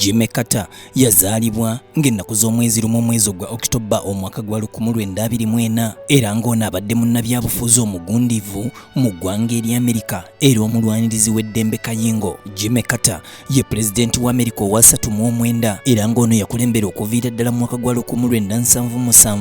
Jimmy Carter yazaalibwa ng'ennaku z'omwezi 1 omwezi ogwa Okitoba omwaka gwa 1924, era ng'ono abadde munnabyabufuzi omugundiivu mu ggwanga erya Amerika era omulwanirizi w'eddembe kayingo. Jimmy Carter ye pulezidenti wa Amerika owa 39, era ng'ono yakulembera okuviira ddala mu mwaka gwa 1977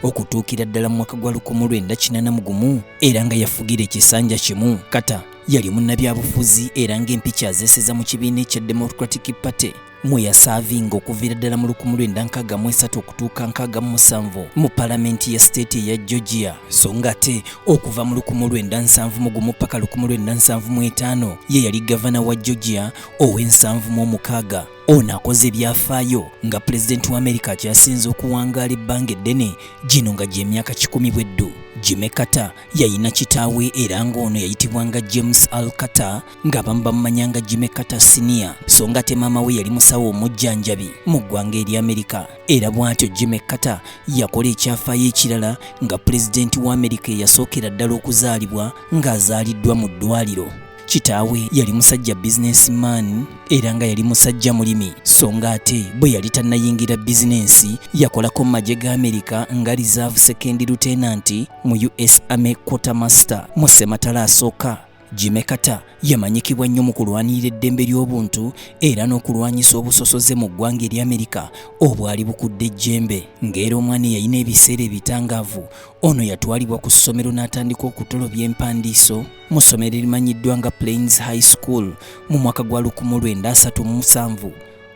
okutuukira ddala mu mwaka gwa 1981, era nga yafugira ekisanja kimu. Carter yali munnabyabufuzi era ng'empiki azeeseza mu kibiina ekya Democratic Party, mwe yasaavinga okuviira ddala mu 1963 okutuuka 67 mu palamenti ya state eya Georgia. So ng'ate okuva mu 1971 paka 1975 ye yali gavana wa Georgia ow'e76. Ono akoze ebyafaayo nga pulezidenti wa Amerika akyasinze okuwangaala ebbanga eddene, gino nga gy'emyaka 100 bweddu. Jimmy Carter yayina kitaawe era ng'ono yayitibwanga James L. Carter, ng'abamu bamumanyanga Jimmy Carter Senior, so nga te maama we yali musawo omujjanjabi mu ggwanga erya Amerika. Era bw'atyo Jimmy Carter yakola ekyafaayo ekirala nga pulezidenti wa Amerika eyasookera ddala okuzaalibwa ng'azaaliddwa mu ddwaliro. Kitaawe yali musajja businessman era nga yali musajja mulimi, so ng'ate bwe yali tannayingira bizinensi yakolako mu magye ga Amerika nga reserve second lieutenant mu US Army quartermaster mu ssematalo asooka. Jimmy Carter yamanyikibwa nnyo mu kulwanirira eddembe ly'obuntu era n'okulwanyisa obusosoze mu ggwanga erya Amerika obwali bukudde ejjembe. Ng'era omwana eyalina ebiseera ebitangaavu, ono yatwalibwa ku ssomero n'atandika okutolobya empandiiso mu ssomero erimanyiddwa nga Plains High School mu mwaka gwa 1937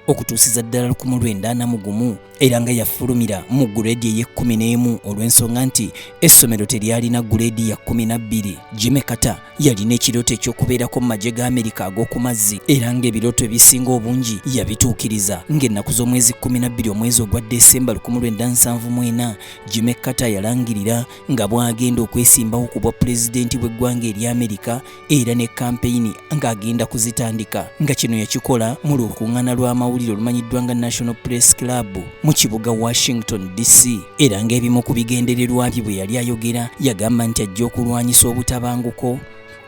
okutuusiza ddala 1941, era nga yafulumira mu guleedi ey'e11 olw'ensonga nti essomero teryalina guleedi ya 12. Jimmy Carter yalina ekirooto eky'okubeerako mu magye ga Amerika ag'oku mazzi, era ng'ebirooto ebisinga obungi yabituukiriza. Ng'ennaku z'omwezi 12 omwezi ogwa Desemba 1974, Jimmy Carter yalangirira nga bw'agenda okwesimbawo ku bwa pulezidenti bw'eggwanga erya Amerika, era ne kampeyini ng'agenda kuzitandika, nga kino yakikola mu lukuŋŋaana lw'amawulire olumanyiddwa nga National Press Club mu kibuga Washington DC. Era ng'ebimu ku bigendererwa bye bwe yali ayogera, yagamba nti ajja okulwanyisa obutabanguko,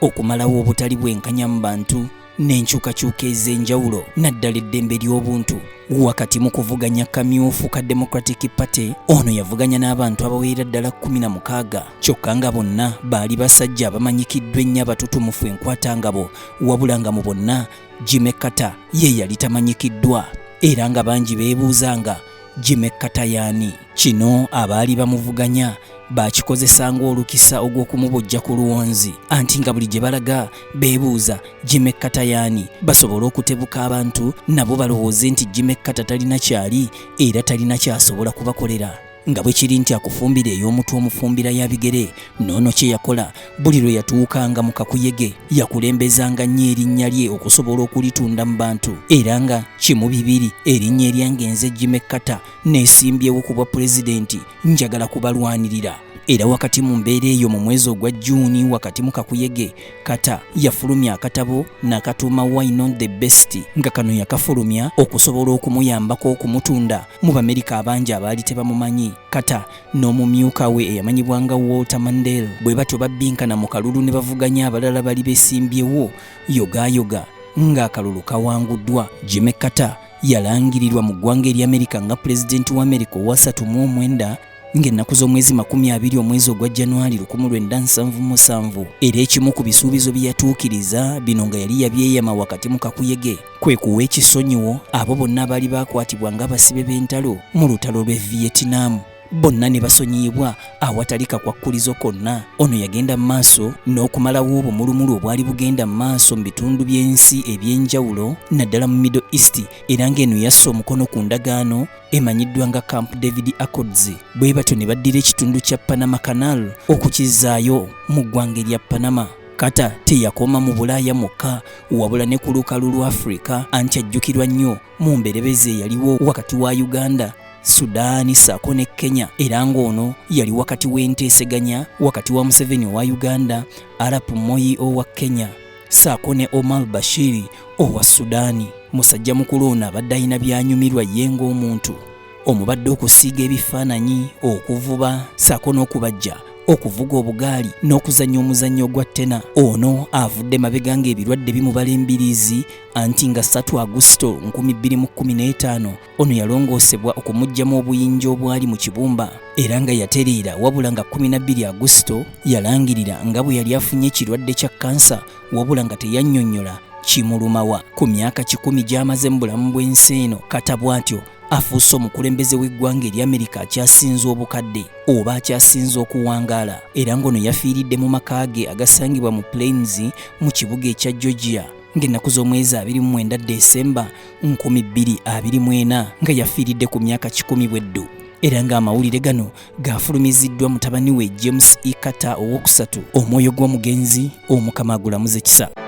okumalawo obutali bwenkanya mu bantu n'enkyukakyuka ez'enjawulo, naddala eddembe ly'obuntu. Wakati mu kuvuganya kamyufu ka Democratic Party, ono yavuganya n'abantu abawerera ddala 16, kyokka nga bonna baali basajja abamanyikiddwa ennyo abatutumufu enkwatangabo, wabula nga mu bonna Jimmy Carter ye yali tamanyikiddwa, era nga bangi beebuuzanga Jimmy Carter y'ani. Kino abaali bamuvuganya bakikozesanga olukisa ogw'okumubojja ku luwonzi, anti nga buli gye balaga beebuuza Jimmy Carter y'ani, basobole okutebuka abantu nabo balowooze nti Jimmy Carter talina kyali era talina ky'asobola kubakolera. Nga bwe kiri nti akufumbira ey'omutwe omufumbira ya bigere, n'ono kye yakola buli lwe yatuukanga mu kakuyege yakulembezanga nnyo erinnya lye okusobola okulitunda mu bantu, era nga kimu bibiri erinnya eryange nze Jimmy Carter neesimbyewo ku bwa pulezidenti, njagala kubalwanirira. Era wakati mu mbeera eyo mu mwezi ogwa Juuni, wakati mu kakuyege, Carter yafulumya akatabo n'akatuuma Why Not The Best, nga kano yakafulumya okusobola okumuyambako okumutunda mu Bamerika abangi abaali tebamumanyi. Carter n'omumyuka we eyamanyibwa nga Walter Mondale bwe batyo babbinkana mu kalulu ne bavuganya abalala bali besimbyewo yogaayoga ng'akalulu kawanguddwa. Jimmy Carter yalangirirwa mu ggwanga erya Amerika nga pulezidenti wa Amerika owa 39 ng'ennaku z'omwezi 20 omwezi ogwa Januari 1977, era ekimu ku bisuubizo bye yatuukiriza bino nga yali yabyeyama wakati mu kakuyege kwe kuwa ekisonyiwo abo bonna abaali baakwatibwa ng'abasibe b'entalo mu lutalo lw'e Vietnam, bonna ne basonyiyibwa awatali kakwakkulizo konna. Ono yagenda mu maaso n'okumalawo obumulumulu obwali bugenda mu maaso mu bitundu by'ensi eby'enjawulo, naddala mu Middle East, era ng'eno yassa omukono ku ndagaano emanyiddwa nga Camp David Accords. Bwe batyo ne baddira ekitundu kya Panama Canal okukizzaayo mu ggwanga erya Panama. Carter teyakoma mu Bulaaya mwokka, wabula ne ku lukalu lwa Afrika, anti ajjukirwa nnyo mu mberebezi eyaliwo wakati wa Uganda, Sudaani ssaako ne Kenya, era ng'ono yali wakati w'enteeseganya wakati wa Museveni owa Uganda, Arap Moi owa Kenya ssaako ne Omar Bashir owa Sudaani. Musajja mukulu ono abadde alina by'anyumirwa ye ng'omuntu, omubadde okusiiga ebifaananyi, okuvuba ssaako n'okubajja. okuvuga obugaali n'okuzannya omuzannyo ogwa ttena. Ono avudde mabega ng'ebirwadde bimubala embiriizi anti nga 3 Agusito 2015 ono yalongoosebwa okumuggyamu obuyinja obwali mu kibumba era nga yatereera, wabula nga 12 Agusito yalangirira nga bwe yali afunye ekirwadde kya kkansa, wabula nga teyannyonnyola kimulumawa. Ku myaka 100 gy'amaze mu bulamu bw'ensi eno, Carter bw'atyo afuuse omukulembeze w'eggwanga erya Amerika akyasinze obukadde oba akyasinze okuwangaala, era ng'ono yafiiridde mu maka ge agasangibwa mu Plains mu kibuga ekya Georgia ng'ennaku z'omwezi 29 Desemba 2024, nga yafiiridde ku myaka 100 bweddu, era ng'amawulire gano gafulumiziddwa mutabani we James E. Carter owokusatu. Omwoyo gw'omugenzi Omukama agulamuze kisa.